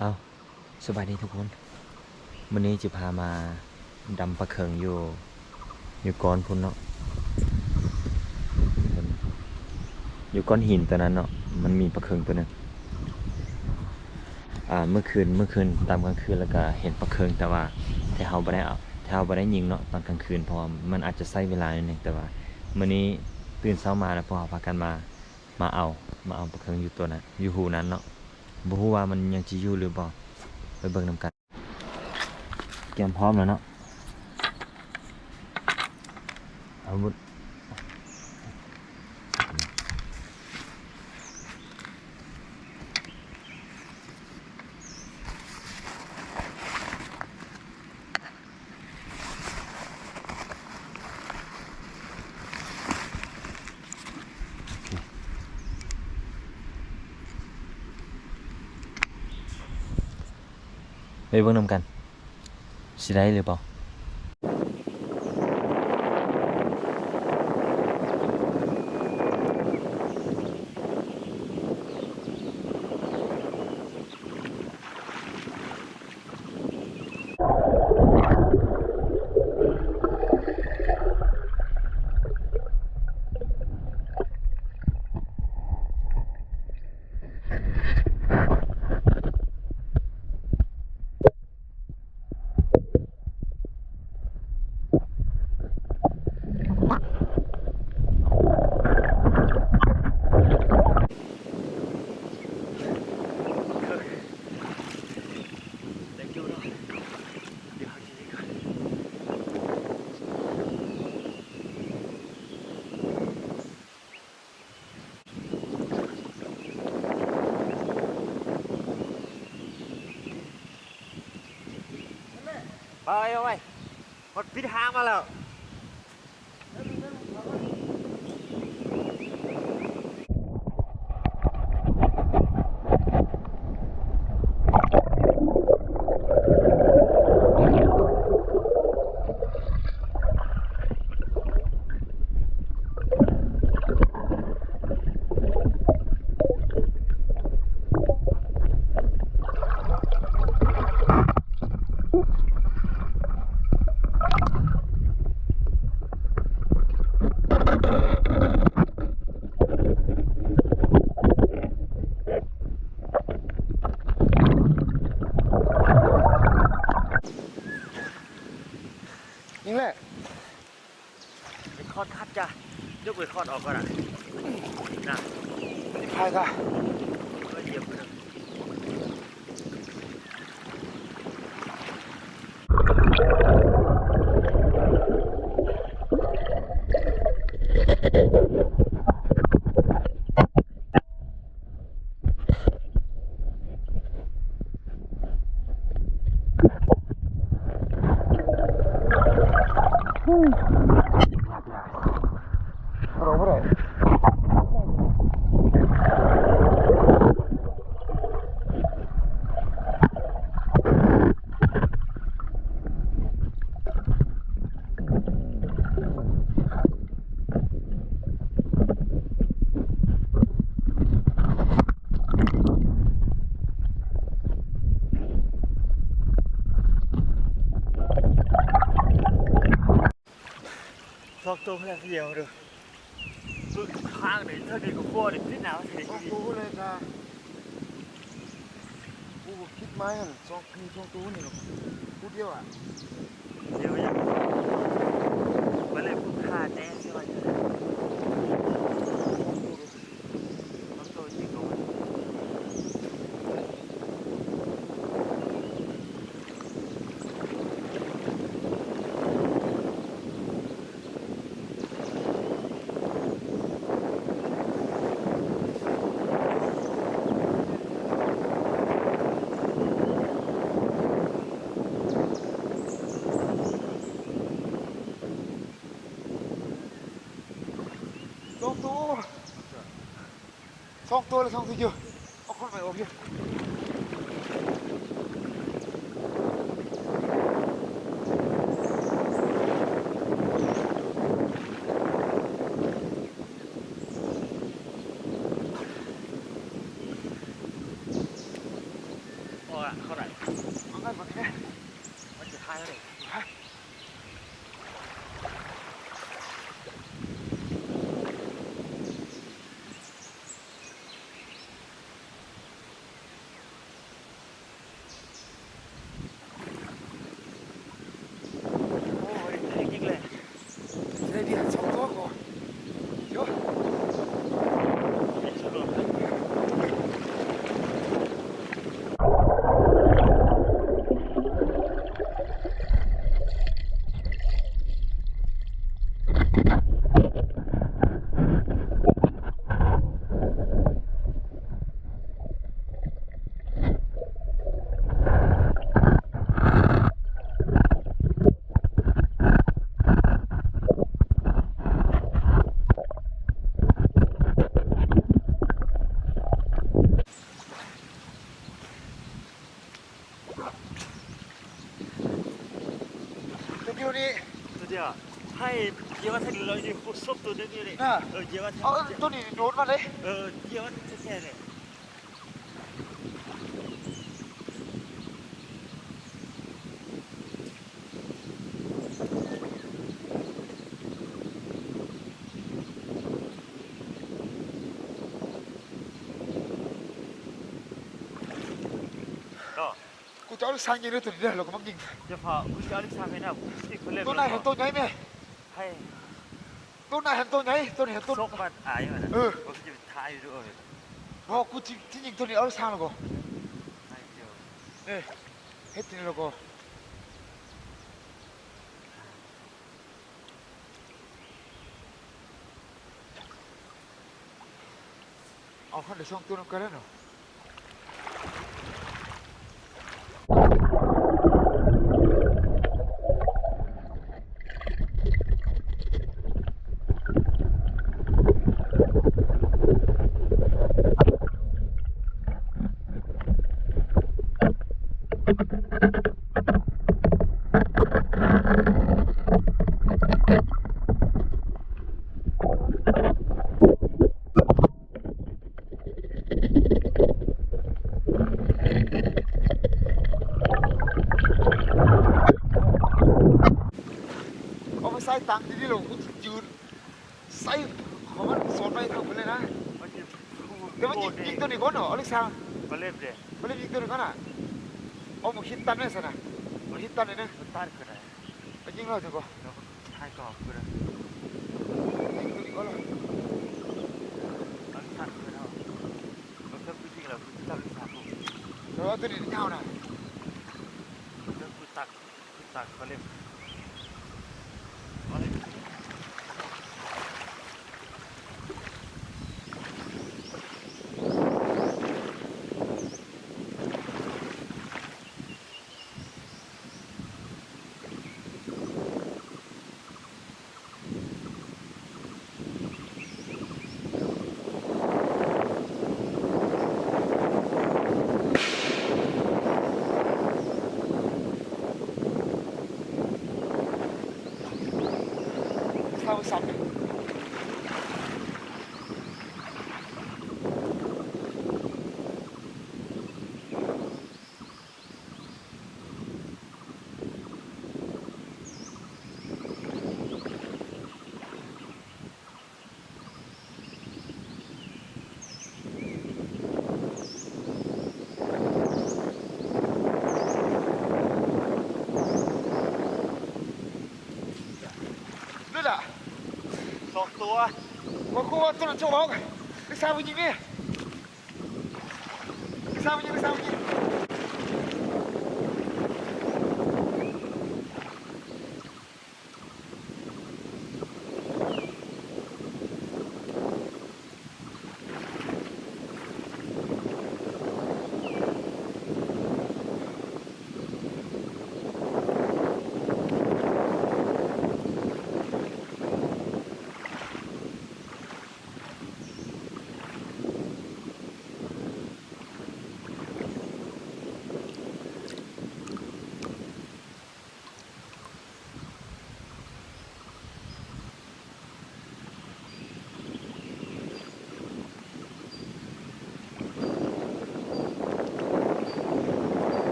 ເອົາ ສະບາຍດີທຸກຄົນ, ມື້ນີ້ຈະພາມາດຳປາເຄິງຢູ່ ຢູ່ກ້ອນພຸ້ນເນາະ, ຢູ່ກ້ອນຫີນຕົວນັ້ນເນາະ ມັນມີປາເຄິງຕົວໜຶ່ງ. ອ່າ ເມື່ອຄືນ ເມື່ອຄືນຕອນກາງຄືນ ແລ້ວກະເຫັນປາເຄິງ ແຕ່ວ່າ ແຕ່ເຮົາບໍ່ໄດ້ເອົາ ແຕ່ເຮົາບໍ່ໄດ້ຍິງເນາະຕອນກາງຄືນ ເພາະວ່າມັນອາດຈະໃຊ້ເວລາໜ້ອຍໜຶ່ງ. ແຕ່ວ່າມື້ນີ້ຕື່ນເຊົ້າມາແລ້ວ ພວກເຮົາພາກັນມາ ມາເອົາ ມາເອົາປາເຄິງຢູ່ຕົວນັ້ນ ຢູ່ຮູນັ້ນເນາະ. ບໍ່ຮູ້ວ່າມັນຍັງຊິຢູ່ຫຼືບໍ່, ໄປເບິ່ງນຳກັນ. ກຽມພ້ອມແລ້ວເນາະ ອາວຸດ. ໄປເບິ່ງນຳກັນ ຊິໄດ້ຫຼືບໍ່? ໄປ ໄປ ໄປ ຮອດປິດທາງມາແລ້ວ. ຍິງແລ້ວ. ເຣຄອດຄັດຈ້ະ, ຍົກເຣຄອດອອກກ່ອນນະ. ນະ ໄປກະ ເອີ ຢຽບໄປເດີ. ສອງໂຕແລ້ວດຽວເດີ. ເບິ່ງທາງນີ້ ທາງນີ້ກໍບໍ່ໄດ້ຕິດໜ້າ ສອງໂຕເລີຍກະ ກູກໍຄິດມາຫັ້ນ ສອງ ມີສອງໂຕນີ້ ຜູ້ດຽວອະ ດຽວຍັງ ໄປເລີຍ ຜູ້ຂ້າແດ່ ສອງໂຕ ສອງໂຕແລ້ວ ສອງໂຕຢູ່ ເອົາຄົນໃໝ່ອອກຢູ່. ອໍ ວ່າເທົ່າໃດ? ເອົາເງິນມານີ້ແດ່. ມັນຈະຂາຍເທົ່າໃດ? ຮະ? ໂອ້ຍ ໄດ້ເບຍສອງຕົວກໍ ໂອ້ຍ. ຕົວດຽວນີ້ ຕົວດຽວ ໃຫ້ເຈຍວ່າແທັກເລີຍນີ້ ຄົບສົບຕົວໜຶ່ງຢູ່ນີ້ນະ. ເອີ ເຈຍວ່າແທັກ ເອົາຕົວນີ້ໂດດມາເລີຍ. ເອີ ເຈຍວ່າແທັກແທ້ໆເລີຍ. ກໍ ກູຈະເອົາລູກຊ້າງຍິງເດີ ໂຕນີ້ເດີ ລາວກໍມັກຍິງ. ຢ່າຟ້າວ ກູຈະເອົາລູກຊ້າງໃຫ້ນະ ກູຊິຍິງເພິ່ນເລີຍ. ໂຕນັ້ນຫັ້ນໂຕໃຫຍ່ແມະ. ໃຜ? ໂຕນັ້ນຫັ້ນໂຕໃຫຍ່ ໂຕນີ້ຫັ້ນໂຕ ສົບມັນອາຍມັນນະ. ເອີ ກູຊິຖ່າຍວິດີໂອ. ບໍ່ ກູຊິ ຊິຍິງໂຕນີ້ ເອົາລູກຊ້າງແລ້ວກໍ ຖ່າຍວິດີໂອ. ເອີ ເຮັດໂຕນີ້ແລ້ວກໍ ເອົາ ຄັນໄດ້ສອງໂຕນຳກັນແລ້ວເນາະ. ເອົາມາໃສ່ຕັງທີ່ນີ້ໂລດ ກູຊິຈືນໃສ່ ເຂົາມາສອນໄວ້ທາງພຸ້ນເລີຍນະ. ມັນຊິ ແຕ່ວ່າຍິງ ຍິງໂຕນີ້ກ່ອນເນາະ ອາເລັກຊາ. ບໍ່ເລັບເດ້ ບໍ່ເລັບຍິງໂຕນີ້ກ່ອນນະ. ເອົາໝາກຫີນຕັນໄວ້ຊັ້ນນະ ໝາກຫີນຕັນໄວ້ນະ. ຕັນຄືໃດ? ໄປຍິງເລີຍດີກວ່າ ຖ່າຍກ່ອນຄືໃດ. ຍິງໂຕນີ້ກ່ອນລະ ມັນສັ່ນຄືເຮົາ ເອົາເທິງຄືຍິງແລ້ວຄືຕັນສາມລູກ. ເອີ ໂຕນີ້ຍາວນະ ເທິງຄືຕັກ ເຊົາຊ້ຳ. ນັ້ນລະ ສອງຕົວ. ບໍ່ຮູ້ວ່າຕົວນັ້ນຈະອອກ. ໄປຊາວຍິງນີ້. ໄປຊາວຍິງ ໄປຊາວຍິງ.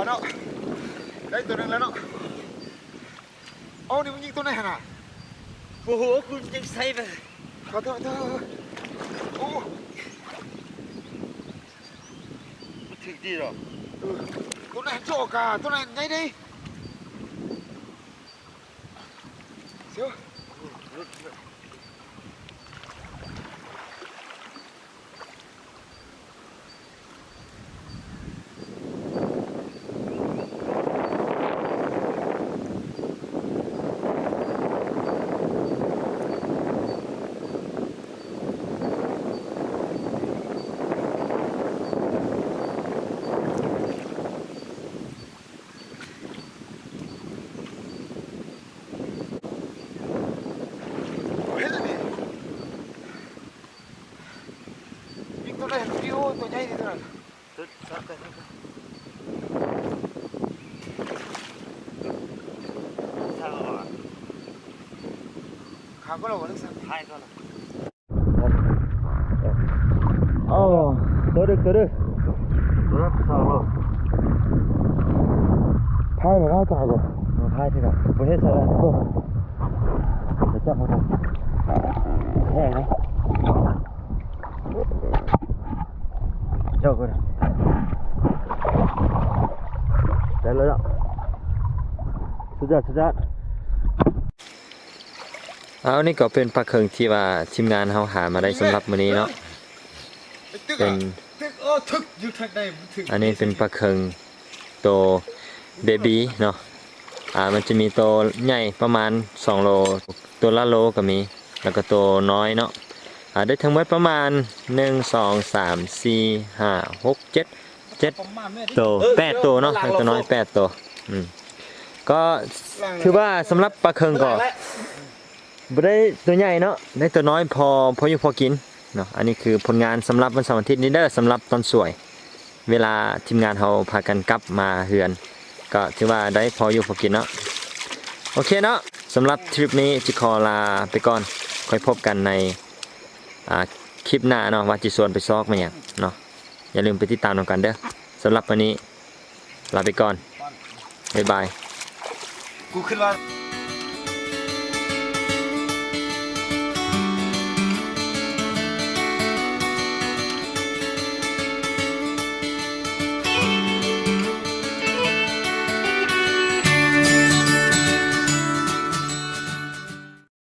ເນາະ ໄດ້ຕົວໜຶ່ງແລ້ວເນາະ. ໂອ້ ນີ້ມັນຍິງຕົວໃດຫັ້ນນະ? ໂອ້ໂຫ ກູຍິງໃສ່ໄປ ຂໍໂທດ ໂທດ ໂອ້ ມັນຖືກດີເນາະ. ເອີ ຕົວນັ້ນໂຈກາ ຕົວນັ້ນໃຫຍ່ເດ້. ເຫັນແລ້ວນີ້ ຍິງຕົວໃດ? ໂອ້ ຕົວໃຫຍ່ນີ້ຕົວນັ້ນ. ຂ້າມກໍລະບໍ່ໄດ້ສັ່ງ ຖ່າຍກ່ອນນະ. ໂອ້ ຕົວດຶກ ຕົວດຶກ ຕົວນັ້ນສອງໂລ ຖ່າຍແລ້ວນະ ຖ່າຍແລ້ວ ເອີ ຖ່າຍທີຫຼັງ ບໍ່ເຮັດຊະລະ ເອີ ໄປຈັບມັນ ແຮງນະ ເຈົ້າກໍໄດ້ ໄດ້ແລ້ວເນາະ ສຸດຍອດ ສຸດຍອດ. ເອົາ ນີ້ກໍເປັນປາເຄິງທີ່ວ່າທີມງານເຮົາຫາມາໄດ້ສຳລັບມື້ນີ້ເນາະ ເປັນ ອັນນີ້ເປັນປາເຄິງໂຕເບບີເນາະ ອ່າ ມັນຈະມີໂຕໃຫຍ່ປະມານສອງໂລ ໂຕລະໂລກໍມີ ແລ້ວກໍໂຕນ້ອຍເນາະ ອ່າ ໄດ້ທັງໝົດປະມານ ໜຶ່ງ ສອງ ສາມ ສີ່ ຫ້າ ຫົກ ເຈັດ ເຈັດໂຕ ເອີ ແປດໂຕເນາະ ທັງໂຕນ້ອຍແປດໂຕ ອືມ ກໍຖືວ່າສຳລັບປາເຄິງກໍບໍ່ໄດ້ໂຕໃຫຍ່ເນາະ ໄດ້ໂຕນ້ອຍພໍ ພໍຢູ່ພໍກິນເນາະ. ອັນນີ້ຄືຜົນງານສຳລັບວັນເສົາວັນອາທິດນີ້ເດີ ສຳລັບຕອນສວຍ ເວລາທີມງານເຮົາພາກັນກັບມາເຮືອນ ກໍຖືວ່າໄດ້ພໍຢູ່ພໍກິນເນາະ. ໂອເຄເນາະ ສຳລັບທຣິບນີ້ຊິຂໍລາໄປກ່ອນ ຄ່ອຍພົບກັນໃນ ອ່າ ຄລິບໜ້າເນາະ ວ່າຊິຊວນໄປຊອກມາຫຍັງເນາະ. ຢ່າລືມໄປຕິດຕາມນຳກັນເດີ. ສຳລັບມື້ນີ້ລາໄປກ່ອນ ບາຍບາຍ. ກູຄິດວ່າ